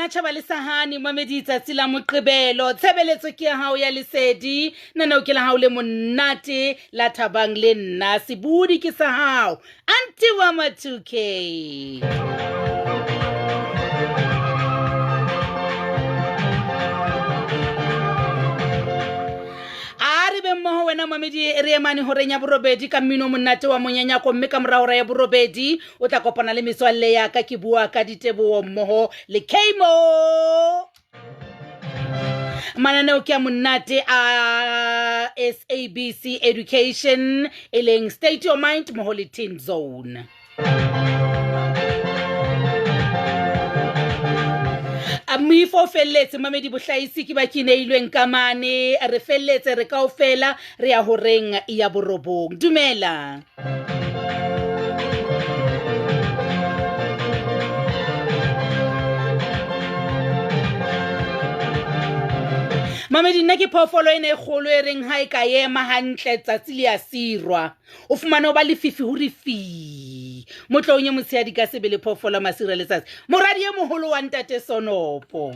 ha tjhaba le sahane mamedi tsatsi la moqebelo tshebeletso ke ya hao ya lesedi naneo ke la hao le monate la thabang le nna sebudi ke sa hao anti wa ma 2k a re be mmogo wena mamedi re emane horeng ya borobedi ka mmino monate wa monyanyako mme ka morago ra ya borobedi o tla kopana le metswalle ya ka ke bua ka ditebogo mmogo le kmo mananeo ke a monate a sabc education e leng state your mind mmogo le teen zone moifo o felletse mamedi bohlaisi ke ba ke neilweng ka mane re felletse re kaofela re ya horeng ya borobong dumela mamedi nna ke phoofolo e ne e kgolo e reng ha e ka ema hantle tsatsi le ya sirwa o fumane o ba lefifi ho re fi motloong e motshehadi ka sebele phoofolo masira letsatsi moradi e moholo wa ntate sonopo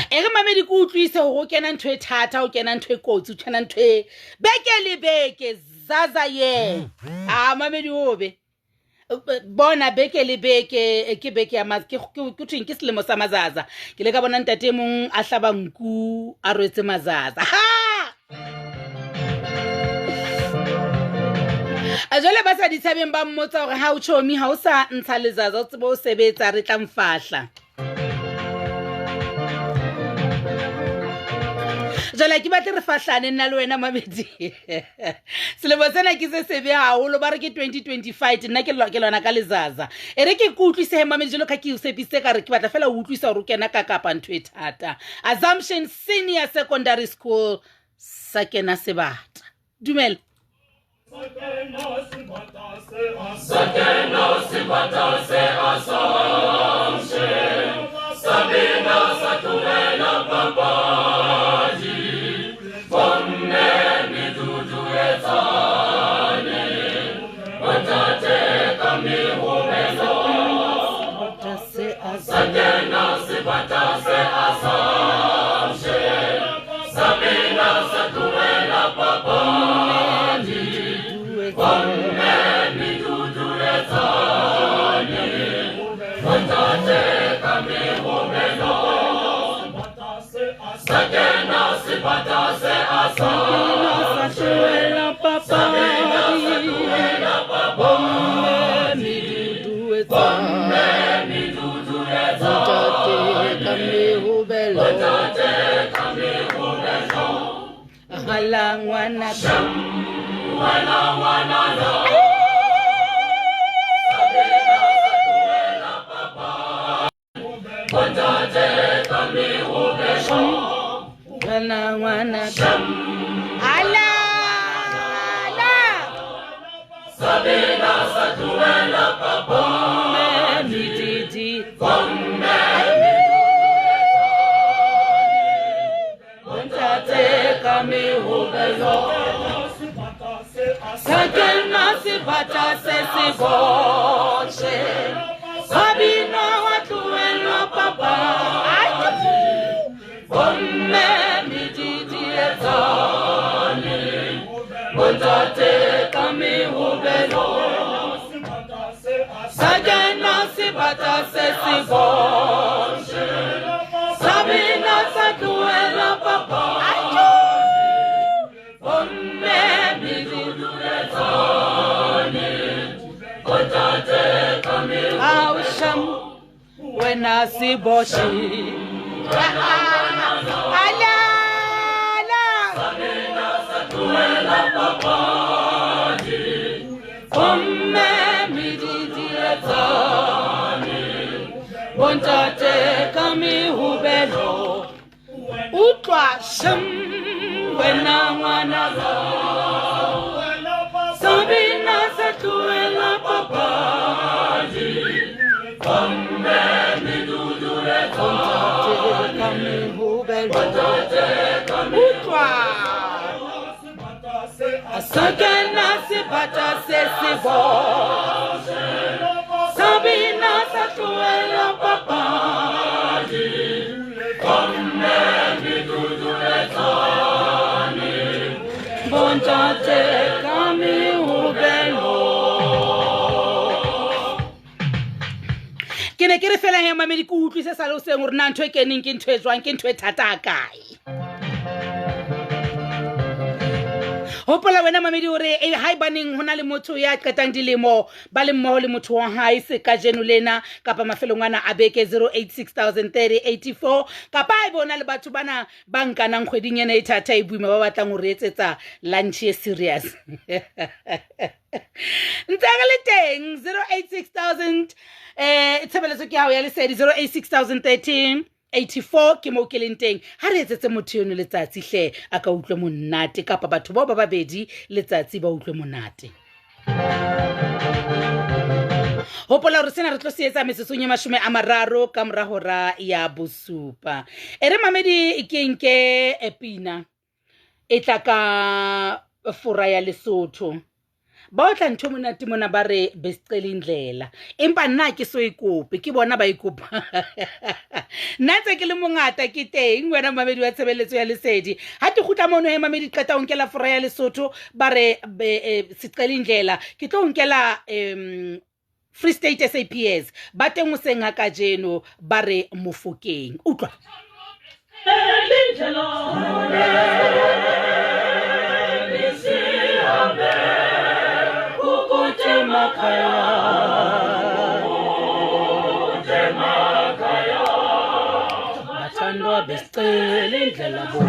e re mamedi ke utlwise gore o kena ntho e thata o kena ntho e kotsi o kena ntho e beke le beke zaza ye a mamedi obe bona beke le beke ke beke ya ke thweng ke selemo sa mazaza ke le ka bona ntate e mong a hlaba nku a rwetse mazaza ha a jwale ba sa ditshabeng ba mmotsa gore ha o tšhomi ha o sa ntsha lezaza o tsebe o sebetsa re tla mfahla jale ke batle re fahlane nna le wena mabedi selemo sena ke se sebe haholo ba re ke 2025 nna ke lwana ka lezaza e re ke ke utlwisege mamedi jalo ka ke o tshepisitse ka re ke batla fela o utlwisa gore o kena ka kapa ntho e thata assumption senior secondary school sa kena sebata dumela Sakena sebata se Assumption, Sabina sa tlohela papadi, bomme meduduetsane, bontate ka mehobelo. Sakena sebata se Assumption, Sabina sa tlohela papadi, bomme meduduetsane, bontate ka mehobelo. Sakena sebata se Assumption, Sabina sa tlohela papadi, bomme meduduetsane, bontate ka mehobelo. Hala ngwana Wena ngwana yo. Sabina sa tlohela papadi, bontate ka mehobelo. Wena ngwana Hala la Sabina sa tlohela papadi, Didi bomme bontate ka mehobelo Sakena sebata se se botjhe Sabina wa tlohela papadi bomme medidietsane bontate ka mehobelo Sakena sebata se se botjhe Sabina sa tlohela papadi bomme meduduetsane, bontate ka mehobelo. Awusham wena siboshi Alala Sabina sa tlohela papadi, bomme medidietsane bontate ka mehobelo utlwa sham wena ngwana Sabina sa tlohela papadi bomme meduduetsane, ka mehobelo bontate ka utlwa Sakena sebata se se botjhe Sabina sa tlohela Ntate ka mehobelo. Ke ne ke re fela he mamedi ke utlwise sa le hoseng hore na ntho e keneng ke ntho e jwang, ke ntho e thata ha kae. Hopola wena mamedi hore haebaneng ho na le motho ya qetang dilemo ba le mmoho le motho wa hae se kajeno lena kapa mafelong ana a beke 08603084 kapa haebe o na le batho bana ba nkanang kgweding ena e thata e boima ba batlang ho re etsetsa lunch e serious. Ntse re le teng 086000 tshebeletso ke hao ya lesedi 086013 84 ke moo ke leng teng. Ha re etsetse motho eno letsatsi hle a ka utlwe monate, kapa batho bao ba babedi letsatsi ba utlwe monate. Hopola hore sena re tlo se etsa metsotsong e 30 ka mora hora ya 7. E re mamedi ke nke pina e tla ka fora ya Lesotho. Ba otla ntho monate mona ba re besicela indlela, empa nna ke so e kope, ke bona ba e kopa. Nna ntse ke le mongata ke teng wena mamedi wa tshebeletso ya lesedi. Ha ke kgutla mono he mamedi qeta ho nkela fora ya Lesotho ba re sicela indlela, ke tlo nkela Free State SAPS ba teng hoseng ha kajeno ba re Mofokeng. Utlwa. Bathandwa besicela indlela bo.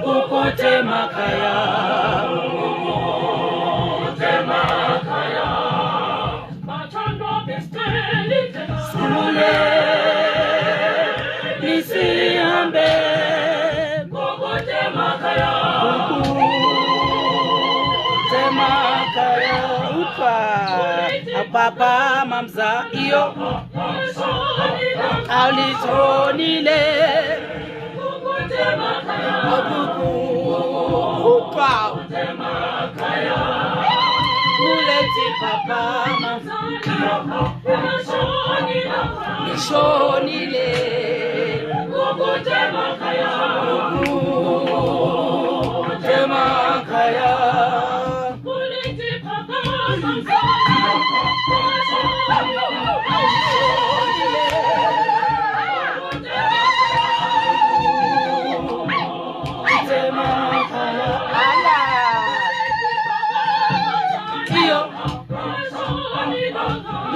Ukude makhaya, ukude makhaya. Bathandwa besicela indlela. Sikhulule nisihambe. Ukude makhaya, ukude makhaya. Utlwa papa mamza iyo awulithonile. Utlwa ulethi papa mamza lishonile. Ukude makhaya, ukude makhaya.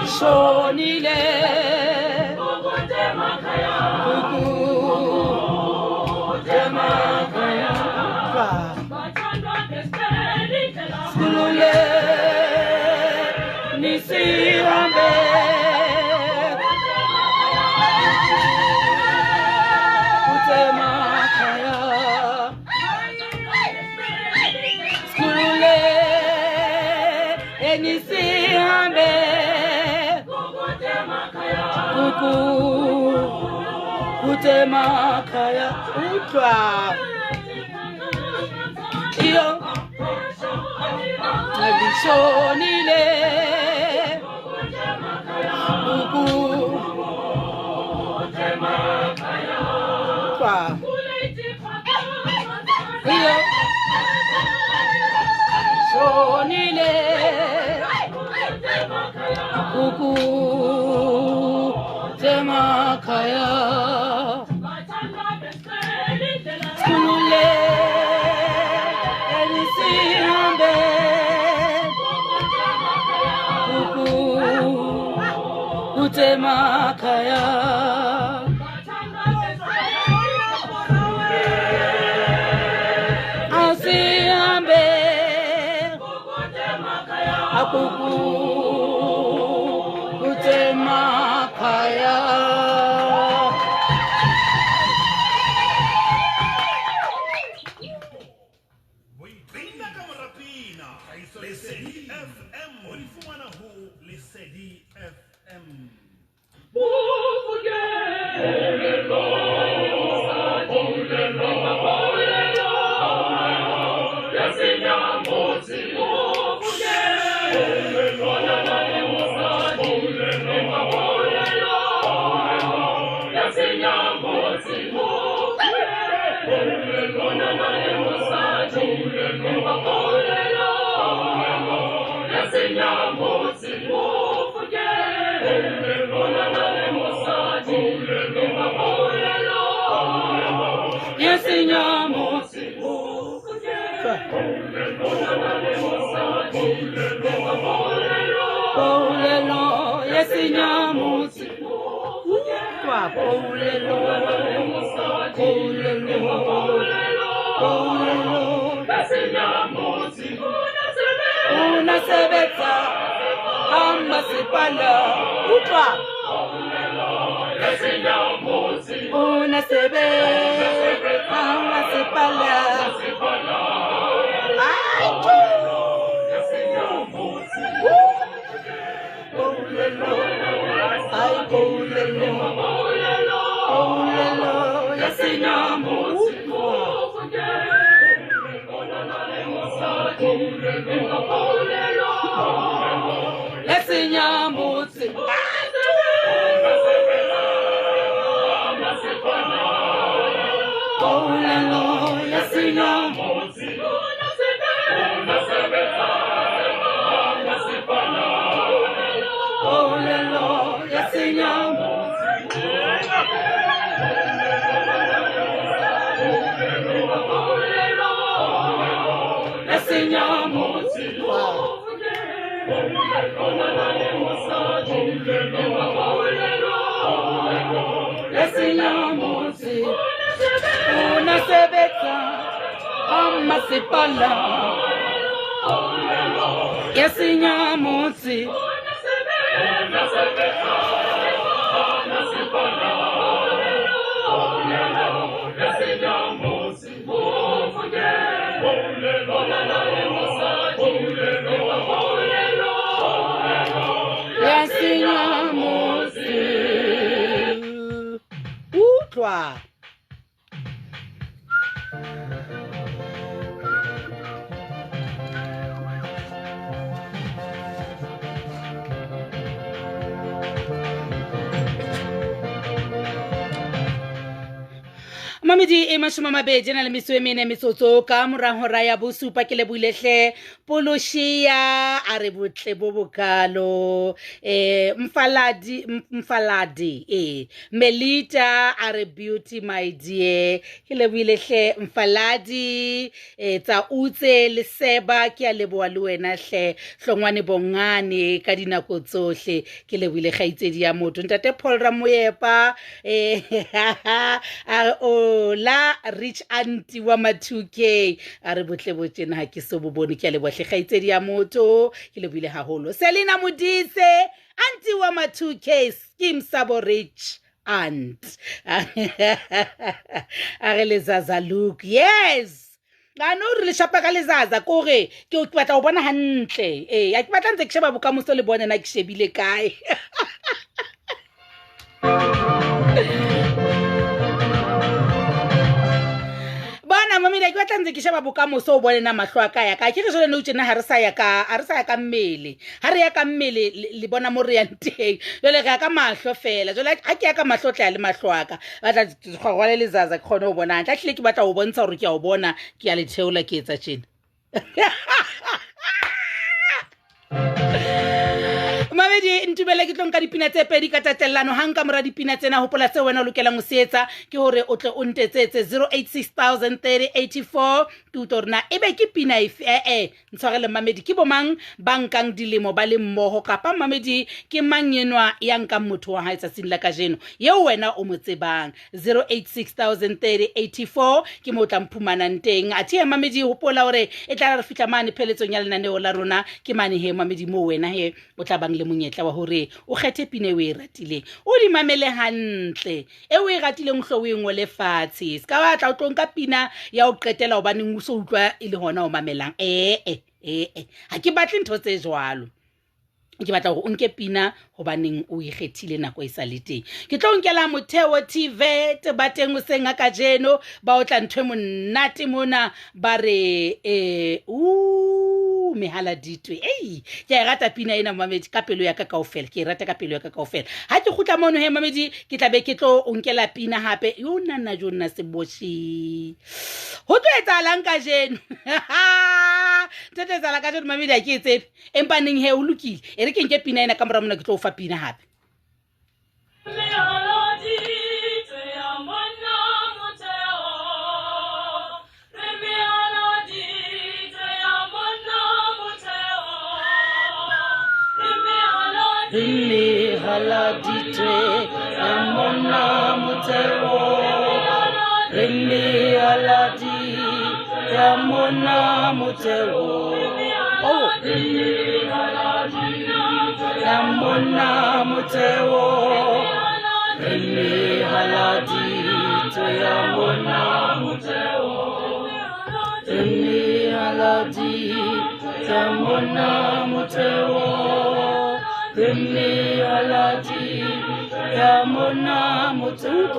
Lishonile ukude makhaya, ukude makhaya. Bathandwa besicela indlela. Sikhulule nisihambe. Ukude makhaya. Sikhulule nisihambe. Ukude makhaya. Utlwa iyo lishonile. Ukude makhaya. Utlwa iyo lishonile. Ukude makhaya. Sikhulule nisihambe. Ukude makhaya. Asihambe. Akukude makhaya. Pina ka mora pina. Lesedi FM o di fumana ho Lesedi FM. Mofokeng. Polelo ya senyamotse utlwa polelo polelo polelo ya senyamotse una sebetsa ha masepala utlwa polelo ya senyamotse una sebetsa ha masepala ai Ay, polelo, polelo, ya senyamotse ya senyamotse polelo ya senyamotse polelo ya senyamotse ya senyamotse ya senyamotse una sebetsa ha masepala ya senyamotse ya senyamotse utlwa Mamedi e 20 na le metso e mene metsotso ka mora hora ya bosupa ke lebohile hle Poloshia a re botle bo bokalo mfaladi mfaladi Melita a re beauty my dear ke lebohile hle mfaladi tsa utse le seba ke a leboha le wena hle hlongwane bongane ka dinako tsohle ke lebohile kgaitsedi ya motho ntate Paul Ramoyepa a o la rich auntie wa ma 2K a re botle bo tjena ha ke so bo bone ke a leboha hle kgaitsedi ya motho ke lebohile haholo Selina Modise auntie wa ma 2K scheme sabo rich aunt a re lezaza look yes ano re le shapa ka lezaza kore ke batla ho bona hantle a ke batla ntse ke sheba bokamoso le bone na ke shebile kae bona mamedi ke batla ntse ke sheba bokamoso o bone na mahlo a ka ya ka ke re jwale nou tjena ha re sa ya ka ha re sa ya ka mmele ha re ya ka mmele le bona mo re yang teng jwale re ya ka mahlo fela jwale ha ke ya ka mahlo tla ya le mahlo a ka batla rwale lezaza ke kgone ho bona hantle hlile ke batla ho bontsha hore ke a o bona ke a le theola ke etsa tjena Mamedi ntumele ke tlo nka dipina tse pedi ka tatellano hang ka mora dipina tsena hopola seo wena o lokelang ho se etsa ke hore o tle o ntetsetse 086 030 84 ke utlwe hore na ebe ke pina efe ntshwarele mamedi ke bomang ba nkang dilemo ba le mmoho kapa mamedi ke mang enwa ya nkang motho wa hae tsatsing la kajeno eo wena o mo tsebang 086 030 84 ke mo o tla mphumanang teng athe mamedi hopola hore e tla re fihla mane pheletsong ya lenaneo la rona ke mane he mamedi mo wena he o tla bang le monyetla wa hore o kgethe pina eo e ratileng o di mamele hantle e o e ratileng o hlo o e ngole fatshe se ka batla o tlo nka pina ya ho qetela hobaneng o so utlwa e le hona o mamelang ha ke batle ntho tse jwalo ke batla hore o nke pina hobaneng o ikgethile nako e sa le teng ke tlo nkela Motheo TVET ba teng hoseng ha kajeno ba otla ntho e monate mona ba re Mehaladitwe. Ei, ke a e rata pina ena mamedi ka pelo ya ka kaofela, ke e rata ka pelo ya ka kaofela. Ha ke kgutla mono he mamedi, ke tla be ke tlo o nkela pina hape. Yo nna jo nna seboshi. Ho tlo etsahalang kajeno? Ntho e tlo etsahala kajeno mamedi ha ke e tsebe. Empa neng he o lokile. E re ke nke pina ena ka mora mona ke tlo o fa pina hape. Re mehaladitwe ya monna motheo, re mehaladitwe ya monna motheo, oh, ya monna motheo, re mehaladitwe ya monna motheo, re mehaladitwe ya monna motheo, re mehaladitwe ya monna motheo.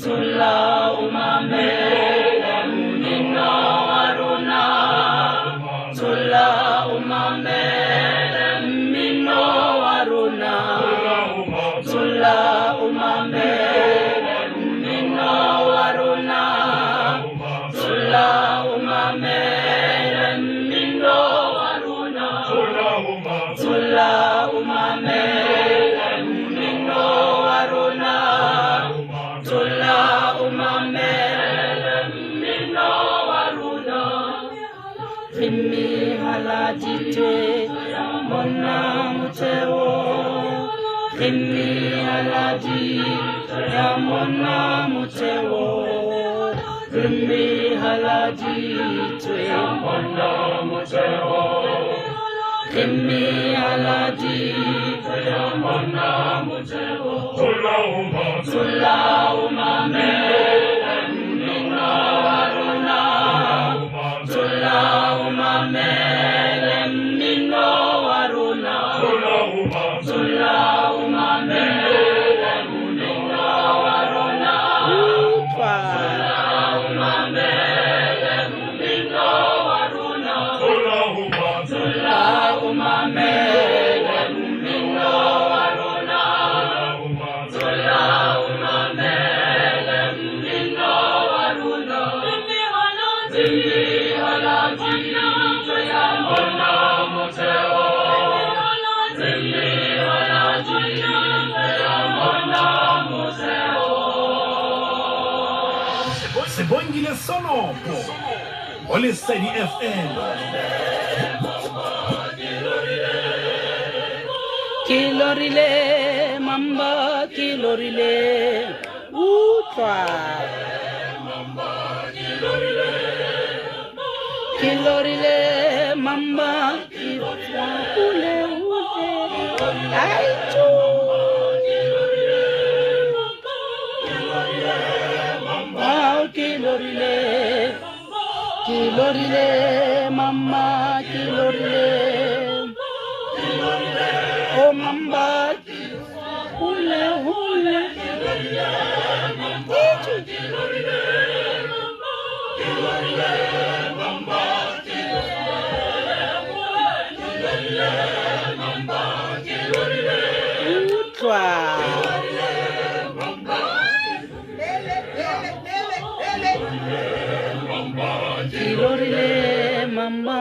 Tsola o mamele mmino wa rona, tsola o mamele mmino wa rona, tsola o mamele mmino wa rona, tsola o mamele mmino wa rona, tsola o mamele mmino wa rona, tsola o mamele mmino wa rona. Re mehaladitwe monna motheo, re mehaladitwe ya monna motheo, re mehaladitwe ya monna motheo, re mehaladitwe ya monna motheo. Tsola o mamele mmino wa rona, tsola o mamele mmino wa rona, tsola o mamele mmino wa rona, tsola o mamele mmino wa rona, tsola o mamele mmino wa rona, tsola o mamele mmino wa rona. Re mehaladitwe ya monna motheo, re mehaladitwe ya monna motheo. Sebongile Sonopo ho Lesedi FM. Ke lorile mamba, ke lorile utlwa, ke lorile mamba, ke tswa hole hole. Ai tjo. Ao ke lorile, ke lorile mama, ke lorile. Oh mamba, hole hole. Utlwa. Ke lorile mama,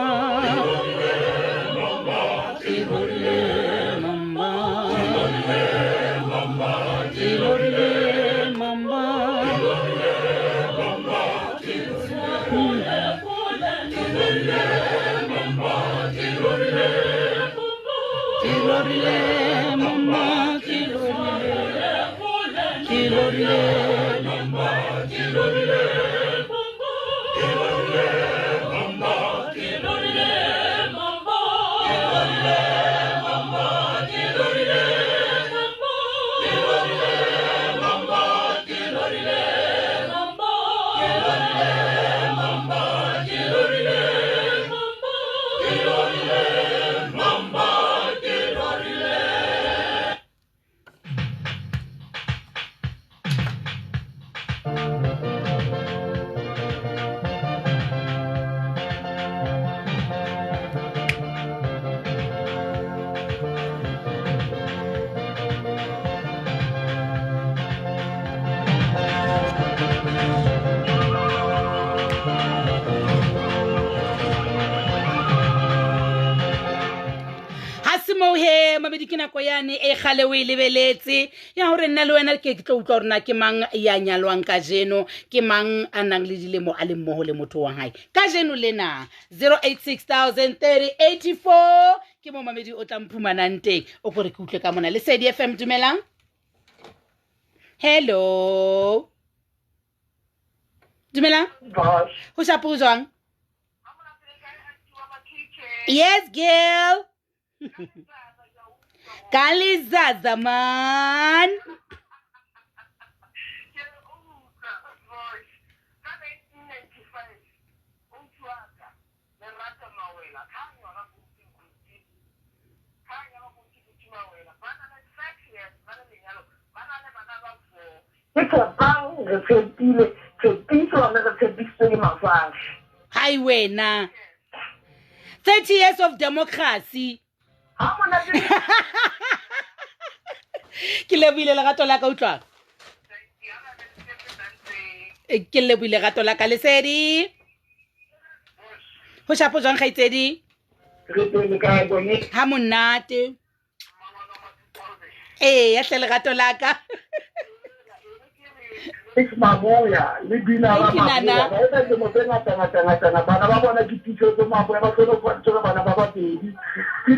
ke lorile mama, ke lorile mama. Ke lorile mama, ke lorile, ke lorile mama, ke lorile. nako yane e kgale o e lebeletse ya hore nna le wena ke tlo utlwa hore na ke mang ya nyalwang kajeno, ke mang a nang le dilemo a le mmoho le motho wa hae kajeno lena. 086 030 84 ke mo mamedi o tla mphumanang teng. O kore ke utlwe ka mona. Lesedi FM, dumelang. Hello, dumelang. Boss. Ho shapo jwang? Yes, girl, ka lezaza man. Ke re o utlwa, Boss. Ka 1995, ausi wa ka, Lerato Mawela, kha yona kuthi, kha yona kuthi kuthi Mawela. Ba na le 5 years ba le lenyalo, ba na le bana ba four. Ke tshepang re tshepile, tshepiso le re tshepisitse ke mafatshe. Hai wena, 30 years of democracy. Ha monate. Ke lebohile, lerato la ka, utlwa. Ke lebohile, lerato la ka. Lesedi, ho shapo jwang, kgaitsedi? Re teng, kae bone? Ha monate. Ee, ya hle, lerato la ka. It's Maboya le bina la Thank you, Nana. Maboya ba etsa dilemo tse ngata ngata ngata ngata. Bana ba bona ke Tiisetso Maboya, ba tlhole go tshwere bana ba babedi, ke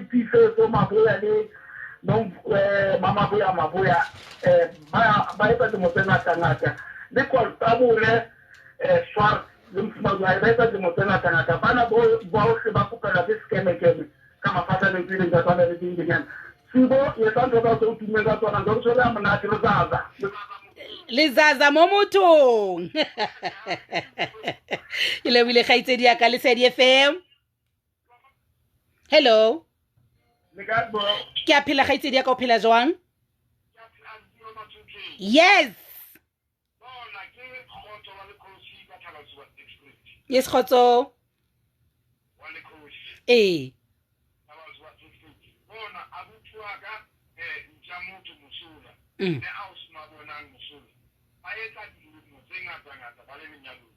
Tiisetso Maboya le no Mamaboya Maboya, ba etsa dilemo tse ngata ngata le Konstabule Swart le mofumahadi wa hae ba etsa dilemo tse ngata ngata. Bana bohle ba kopelwa ke sekemekeme ka mafatla le tswileng ka tswana le dinyenyana sibo etsa ntho tsa tse o tummeng ka tsona, ntho tshwere ya monate lezaza. Lezaza mo mothong. Ke lebohile, kgaitsedi ya ka. Lesedi FM, hello. Le kae, bro? Ke a phela, kgaitsedi ya ka. O phela jwang? Yes. Bona, ke Kgotso wa Lekgosi ka Thabatsuwa District. Yes, Kgotso. Wa Lekgosi. Ee. Thabatsuwa District. Bona, abuti wa ka ntja motho mosola. Le ausi Mabonang mosola. Ba etsa dilemo tse ngata-ngata ba le lenyalong.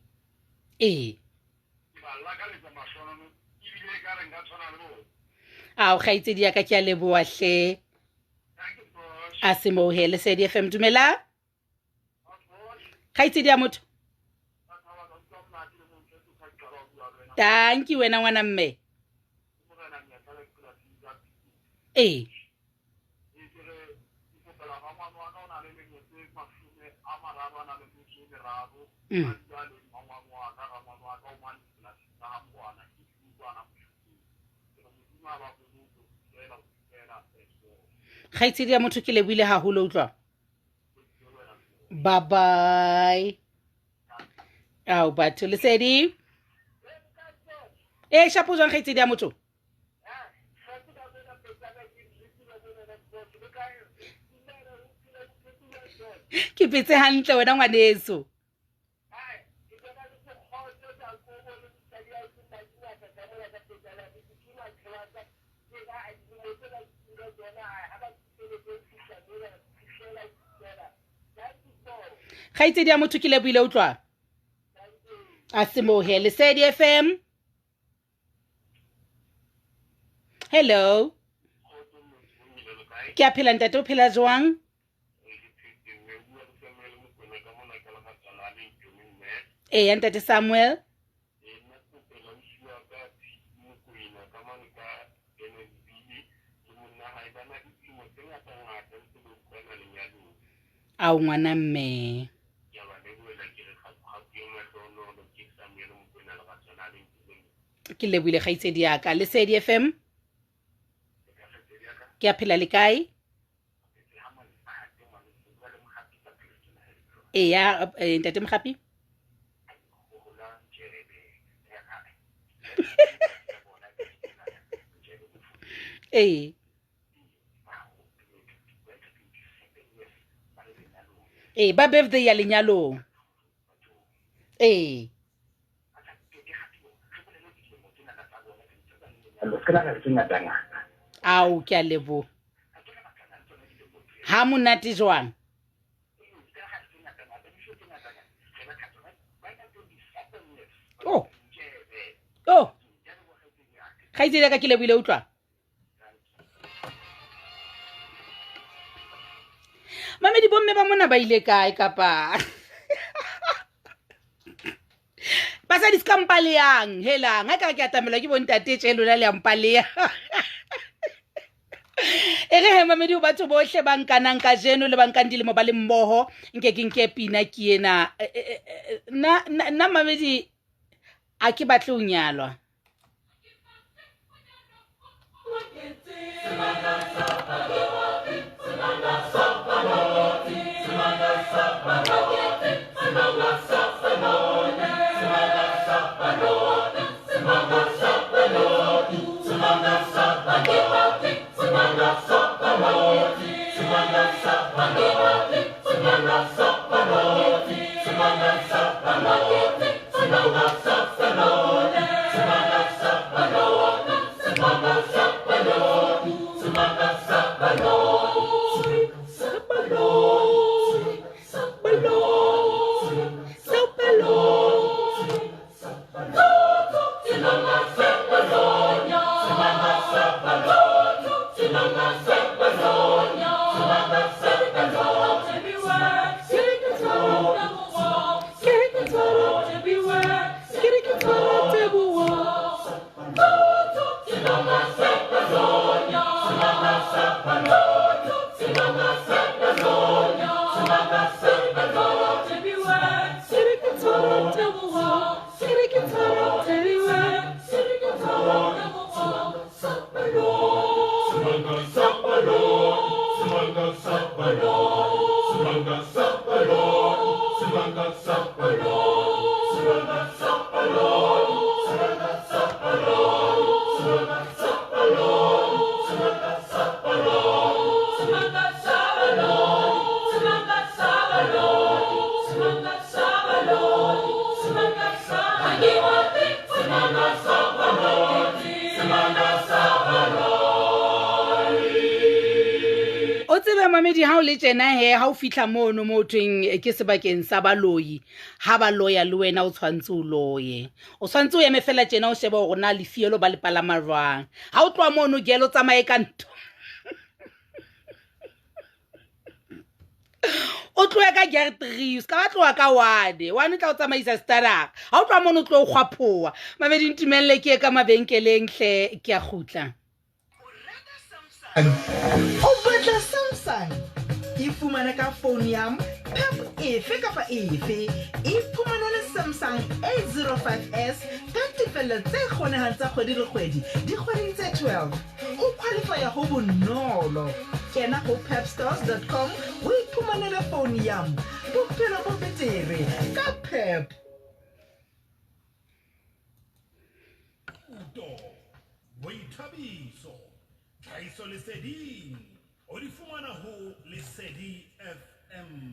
Ke ba lakaletsa mahlonono ebile e ka re nka tshwana le bona. Ao, kgaitsedi ya ka, ke a leboha hle. Thank you, boss. A se mohe. Lesedi FM, dumela, kgaitsedi ya motho. Thank you, wena ngwana mme. Ee. Ke re ke kopela ga ngwana wa ka o na le lemo tse 30 a na le metso e meraro. A dula le mmangwane wa ka, rangwane wa ka o mane polasing tsa ha Mokwana, ke Tlokwana Moshopeng. Ke re Modimo a ba boloke ho fihlela ho fihlela. Kgaitsedi ya motho, ke lebohile haholo, utlwa. Bye bye. Ao batho, lesedi e shapo jwang, kgaitsedi ya motho? Ke phetse hantle, wena ngwaneso. Kgaitsedi ya motho, ke lebohile, utlwa. A semohe. Lesedi FM, hello. Ke a phela, ntate. O phela jwang? Eya, ntate Samuel. Nna kopela ausi wa ka Mokwena ka mane ka NSB le monna hae, ba na le dilemo tse ngata-ngata ntse ba utlwana lenyalong. Ao, ngwana mme. Ke a ba lebohela, ke re kgapu ya mahlohonolo. Ke Samuel Mokwena le Ratswana le Ntumeng. Ke lebohile, kgaitsedi ya ka. Lesedi FM. Le ka kgaitsedi ya ka? Ke a phela, le kae? Phetse ha monate, ngwaneso. Bua le Mohapi ka Phesto. Eya, ntate Mogapi. Hola Njerebe ya ka bona Njerebe. Ee, ba birthday ya lenyalong, ee. Ke ngata-ngata. Ao, ke a leboha. Ha monate jwang? Oh, kgaitsedi ya ka, ke lebohile, utlwa. ba ile kae kapa basadi se ka mpaleyang helang ga ka ke atamelwa ke bontate tše lona le ampaleya e re he mamedi ho batho bohle ba nkanang kajeno le ba nkang dilemo ba le mmoho nke ke nke pina ke ena nna mamedi a ke batle ho nyalwa. O tsebe mamedi ha o le tjena he ha o fihla mono mo thweng ke sebakeng sa baloi ha ba loya le wena o tshwantse o loye o tshwantse o eme fela tjena o shebe hore na lefielo ba le palama jwang ha o tloha mono gelo tsamaye ka ntho o tlohe ka gear 3 o ska ba tloha ka 1 1 o tla o tsamaisa stara ha o tloha mono o tlo o kgwaphoha mamedi ntumelle ke ye ka mabenkeleng hle ke a kgutla. O batla Samsung? E fumane ka phone ya Pep efe kapa efe. Iphumanele Samsung A05s ka tefello tse kgonehang tsa kgwedi le kgwedi dikgweding tse 12. O qualifya ho bonolo. Kena ho pepstores.com o iphumanele phone ya bophelo bo betere ka Pep. Thuto, boithabiso, tlhahisoleseding o di fumana ho Lesedi FM.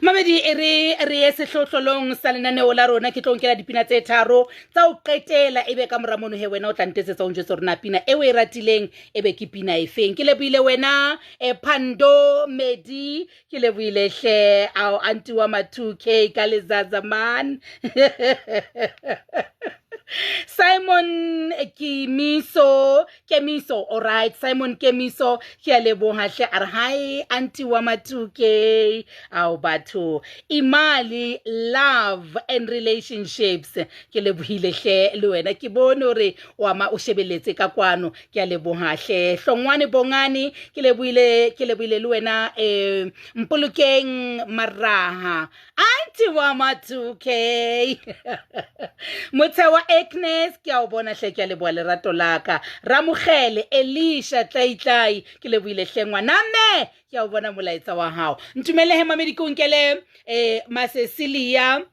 Mamedi e re re ye sehlohlolong sa lenaneo la rona ke tlo nkela dipina tse tharo tsa ho qetela ebe ka mora mono he wena o tla ntetsetsa o njwetse hore na pina e o e ratileng ebe ke pina efeng. Ke lebohile wena Phando Medi, ke lebohile hle ao anti wa ma 2K ka lezaza man. Simon Kemiso, Kemiso, all right, Simon Kemiso, ke a leboha hle a re hi anti wa ma 2K ao batho. Imali, love and relationships, ke lebohile hle le wena ke bone hore wa ma o shebeletse ka kwano, ke a leboha hle. Hlongwane Bongani, ke lebohile le wena Mpolokeng Maraha, anti wa ma 2K. Motshewa Agnes, ke a o bona hle, ke a leboha lerato la ka. Ramogele Elisha Tlaitlai, ke lebohile hle ngwana mme, ke a o bona molaetsa wa hao. Ntumelle he mamedi ke o nkele Masesilia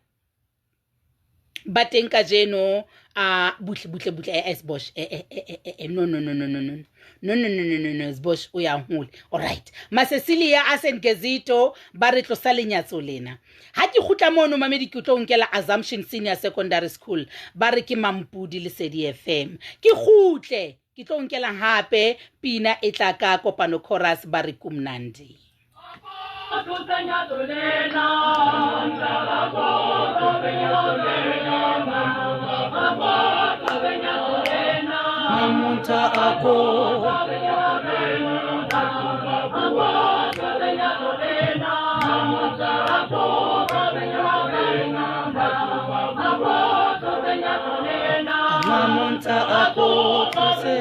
Ba teng kajeno a butle butle butle eh Sbosh eh eh eh no no no no no no no no no no no no Sbosh o ya hole. Alright, Masesilia a Sengezito ba re tlosa lenyatso lena. Ha ke kgutla mono mamedi ke tlo nkela Assumption Senior Secondary School ba re ke Mampudi Lesedi FM. Ke kgutle ke tlo nkela hape pina e tla ka Kopano Chorus ba re kumnandi. Mamunta ako Mamunta ako tlose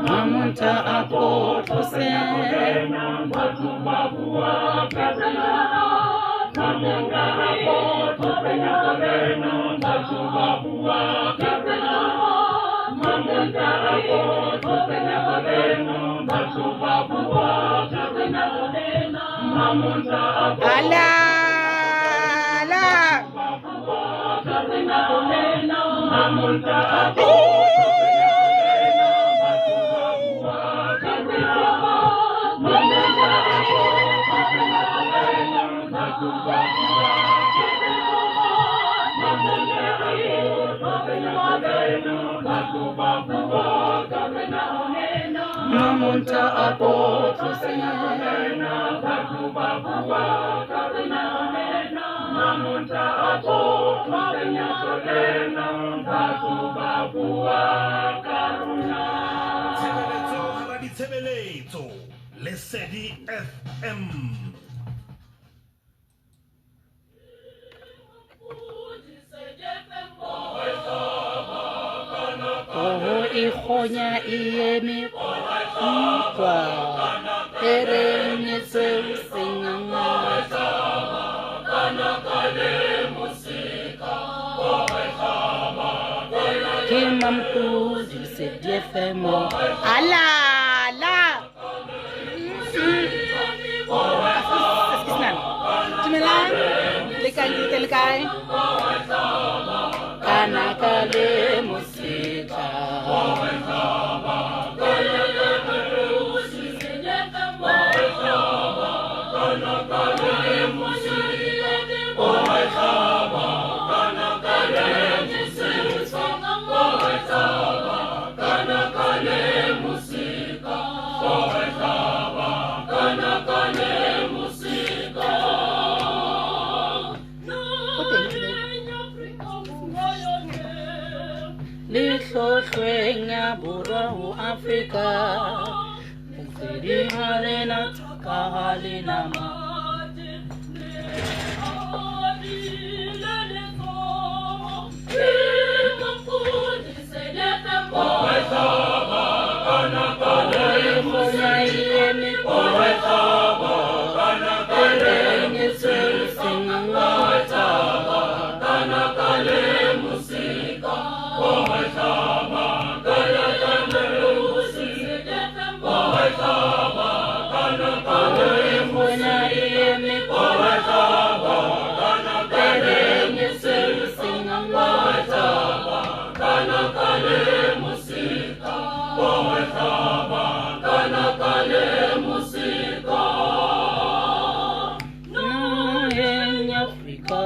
Mamunta ako tlose Ala la Mamunta ako tlose Tshebeletso hara ditshebeletso Lesedi FM. Oho e kgonya e eme utlwa e reng e tshweu sengangata. Ke Mampudi Lesedi FM. Ala la Dumelang le kae le kae kana ka le mosetla le hlohlweng ya borwa ho Afrika lesedi ha lena thaka ha lena ma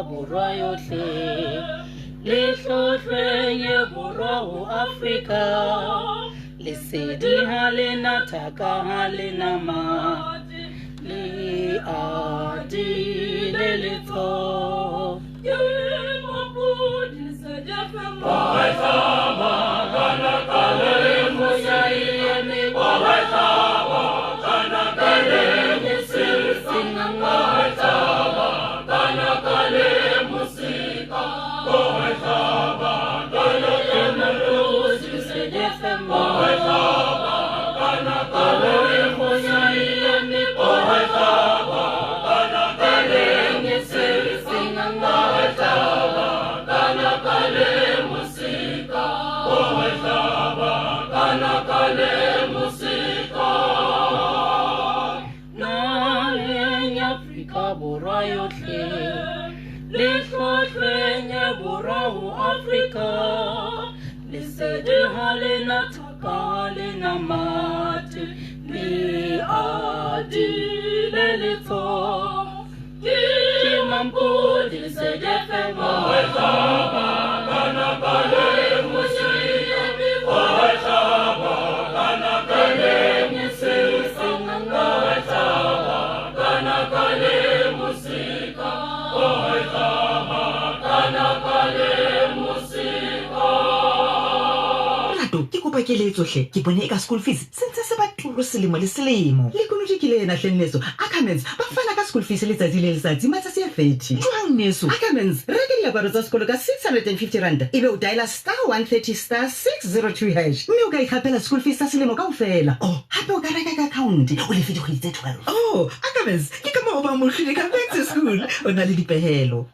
Borwa yohle le hlohlweng ya borwa ho Afrika lesedi ha lena thaka ha lena ma le adile letsoho. Singangata. Badile letho Ke mampodi Lesedi FM. Rato, ke kopa keletso hle. Ke bone eka school fees se ntse se ba turu selemo le selemo. Lekunutu ke lena hle nneso. Ackermans ba fana ka school fees letsatsi le letsatsi matsatsi a 30. Jwang nneso? Ackermans, reka diaparo tsa sekolo ka 650 ranta ebe o dialer star 130 star 602 hash mme o ka ikgapela school fees sa selemo kaofela. Oh, hape o ka reka ka account o lefe dikgwedi tse 12. Oh, Ackermans, ke ka moo ba mohlile ka back to school. O na le dipehelo.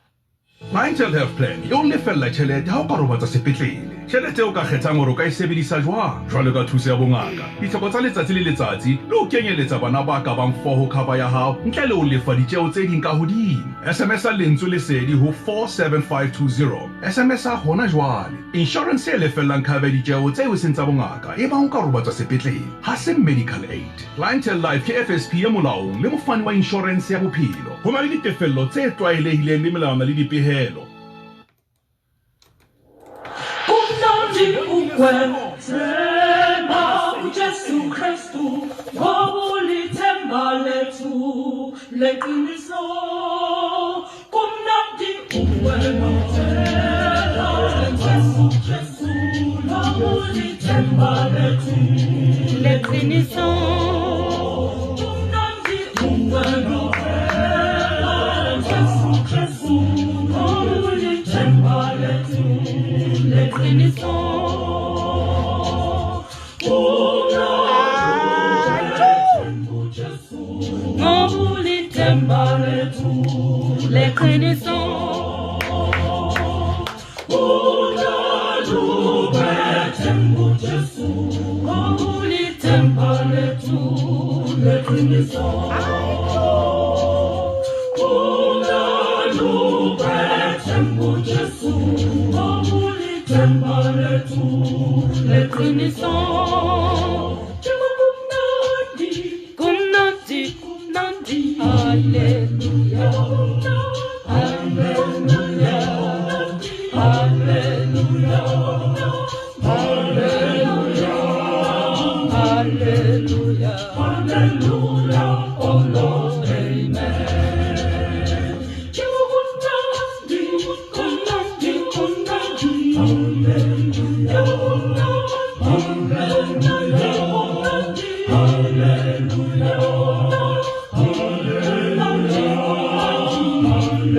Clientele Health Plan e o lefella tjhelete ha o ka robatsa sepetlele. Tjhelete eo o ka kgethang hore o ka e sebedisa jwang, jwalo ka thuso ya bongaka, ditlhoko tsa letsatsi le letsatsi le ho kenyeletsa bana ba ka bang four ho cover ya hao ntle le ho lefa ditjeo tse ding ka hodimo. SMS-a lentswe Lesedi ho 47520. SMS-a hona jwale. Inshorense e lefellang cover ya ditjeo tseo e seng tsa bongaka ebang o ka robatswa sepetlele, ha se medical aid. Clientele Life ke FSP e molaong le mofani wa inshorense ya bophelo. Ho na le ditefello tse tlwaelehileng le melawana le dipehelo. Kumnandi ukwethemba uJesu Kristu ngoba ulithemba lethu leqiniso. Kumnandi ukwethemba uJesu Kristu ngoba ulithemba lethu leqiniso. Kumnandi ukwethemba uJesu Kristu ngoba ulithemba lethu leqiniso. Ngoba ulithemba lethu leqiniso. Ulithemba lethu leqiniso. Ulithemba lethu leqiniso. Kumnandi, kumnandi, kumnandi, haleluya, haleluya, haleluya, haleluya, haleluya, haleluya, oh Lord, amen. Kumnandi, kumnandi, kumnandi, haleluya, haleluya, haleluya,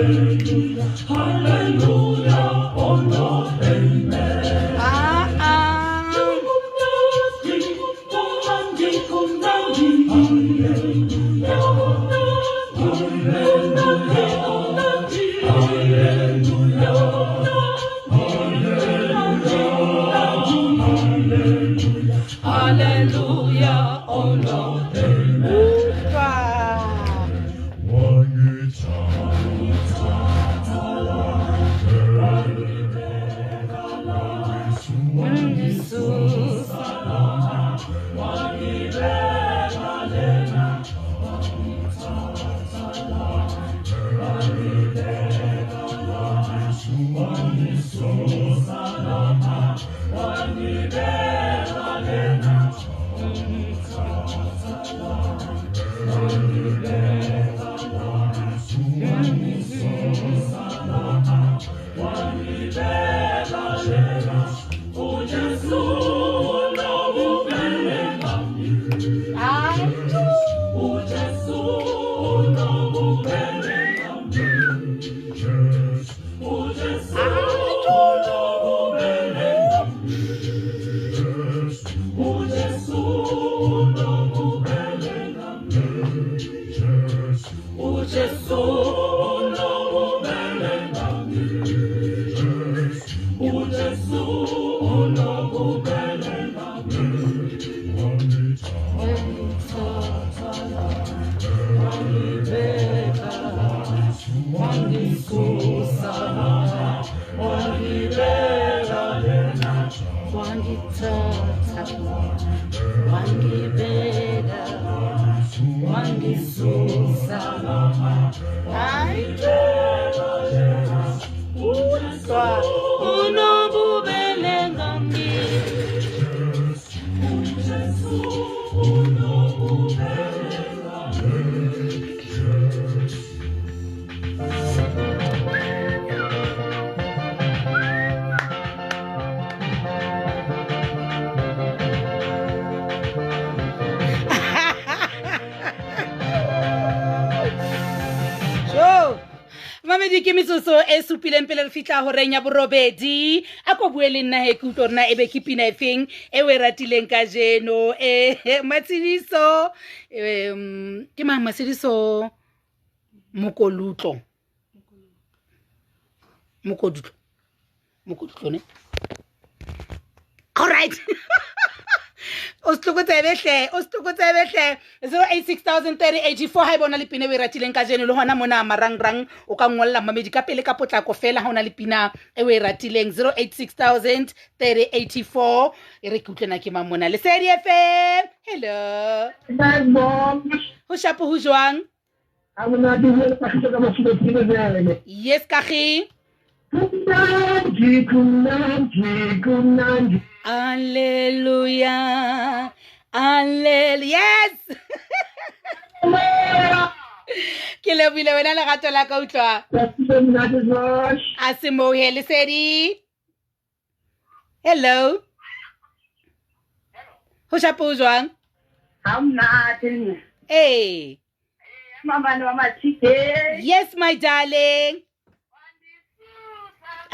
haleluya, haleluya, oh Lord, amen. Ah, ah. Kumnandi, kumnandi, haleluya, kumnandi, haleluya, haleluya, haleluya, oh Lord, amen. Utlwa. Wangisusa, Mamedi ke metsotso e supileng pele re fihla horeng ya borobedi. A ko bue le nna he ke utlwe hore na ebe ke pina efeng e o e ratileng kajeno. Matshidiso, ke mang Matshidiso? Mokolutlo. Mokodutlo. Mokodutlo ne? All right. O setlokotsebe hle, o setlokotsebe hle. 086 ha e bona le pina e o e ratileng kajeno, le hona mona marangrang o ka ngolla mamedi ka pele ka potlako fela ha o na le pina e o e ratileng. 086 3084. E re ke utlwe na ke mang mona. Lesedi FM. Hello. Ho shapo ho jwang? Yes, Kagi. Hallelujah. Hallelujah. Yes. Ke lebohile wena lerato la ka utlwa. A se moo he Lesedi. Hello. Ho shapo ho jwang? Ha monate nna. Ee. Mamane wa Mathike. Yes, my darling.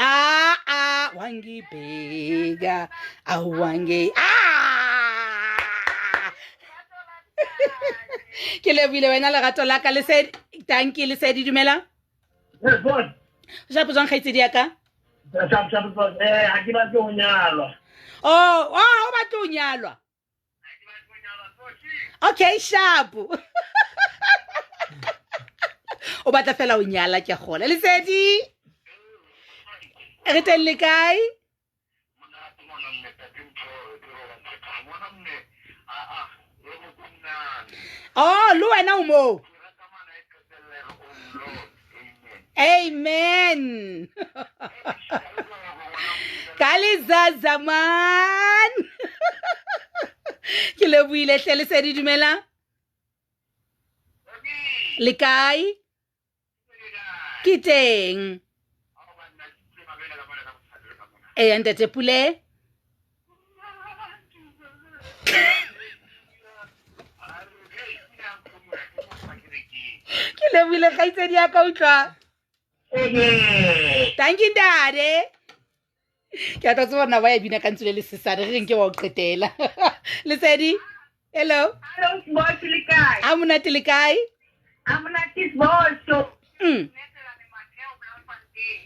Ah, ah, wangibheka, awange. Ah! Ke lebohile wena lerato la ka Lesedi. Thank you Lesedi, dumela. Yes, boss. O shapo jwang kgaitsedi ya ka? Shapo, shapo, boss. Ha ke batle ho nyalwa. Oh, oh, ha o batle ho nyalwa. Okay, shapo. O batla fela ho nyala ke kgola. Lesedi. Re teng le kae? Oh, le wena o moo. Amen. Ka lezaza man. Ke lebohile hle Lesedi, dumela. Le kae? Ke teng. Eya ntate Pule. Ke lebohile kgaitsedi ya ka utlwa. Thank you ntate. Ke a tla tseba na ba ya bina ka ntse le sesane re reng ke wa o qetela. Lesedi. Hello. Hello, boss, le kae? Ha monate le kae? Ha monate boss.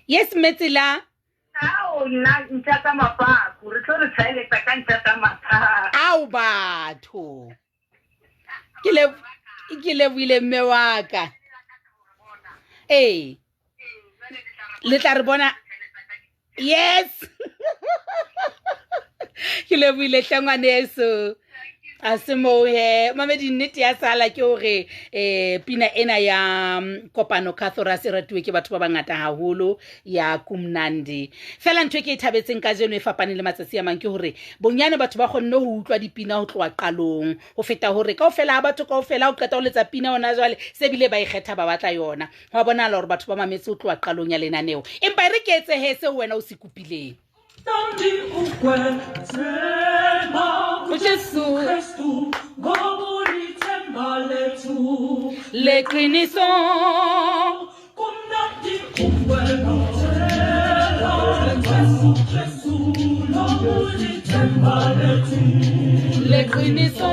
Yes, Metsela. Ao nna ntja tsa mafaku, re tlo re tshwaeletsa ka ntja tsa mafaku. Ao batho. Ke lebohile mme wa ka. Ee. Le tla re bona. Yes. Ke lebohile hle ngwaneso. A se moo he. Mamedi nnete ya sala ke hore pina ena ya Kopano Cathoras e ratuwe ke batho ba bangata haholo ya Kumnandi. Fela ntho e ke e thabetseng kajeno e fapaneng le matsatsi a mang ke hore bonyane batho ba kgonne ho utlwa dipina ho tloha qalong ho feta hore kaofela ha batho kaofela ho qeta ho letsa pina hona jwale se bile ba ikgetha ba batla yona. Ho a bonahala hore batho ba mametse ho tloha qalong ya lenaneo. Empa e re ke etse he seo wena o se kopileng. uJesu Kristu ngoba ulithemba lethu leqiniso kumnandi ukwethemba Jesu Kristu ngoba ulithemba lethu leqiniso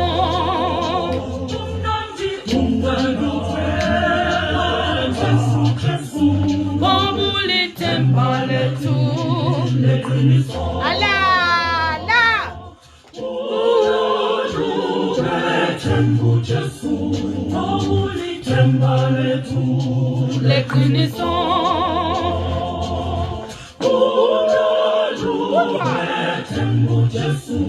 kumnandi ukwethemba Jesu Kristu ngoba ulithemba lethu leqiniso ala la uJesu ngoba ulithemba lethu leqiniso uJesu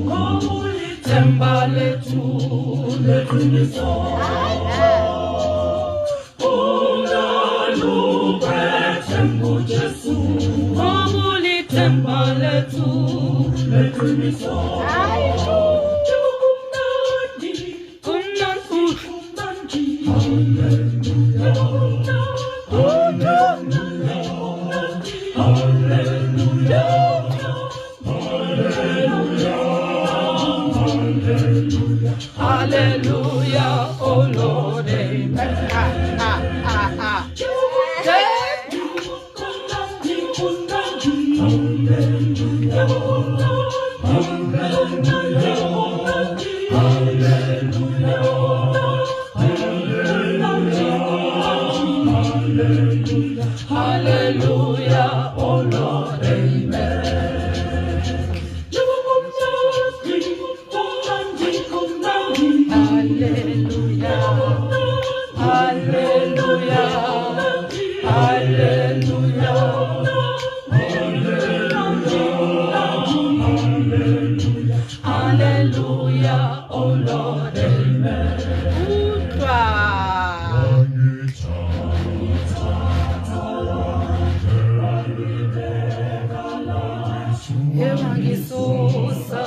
ngoba ulithemba lethu leqiniso uJesu ngoba ulithemba lethu leqiniso Hallelujah, oh Lord, amen. Ah, ah, ah, ah. Hallelujah, oh Lord, amen. Hallelujah, hallelujah, hallelujah. Hallelujah, oh Lord, amen. Utlwa. Ewangisusa.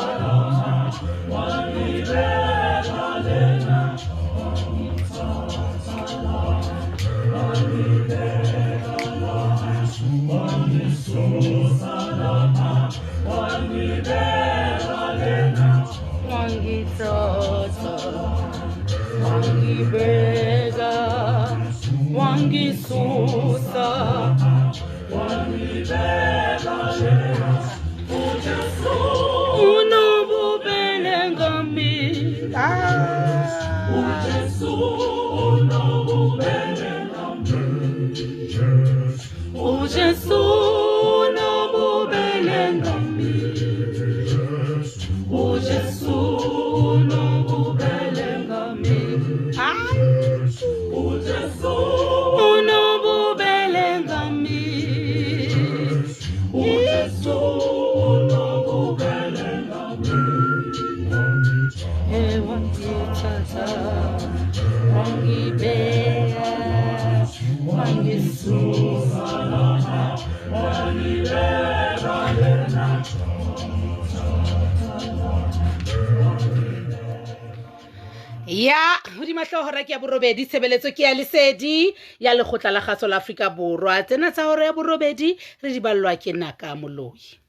Wangithatha, wangibeka, wangisusa. Unobubele ngami. uJesu unobubele ngami. uJesu unobubele ngami. Unobubele ngami. uJesu unobubele ngami. Wangithatha, wangibeka, wangisusa. Ya hodima hlooho hora ke ya borobedi, tshebeletso ke ya lesedi ya lekgotla la kgaso la Afrika Borwa. Tsena tsa hora ya borobedi re di ballwa ke Naka Moloi.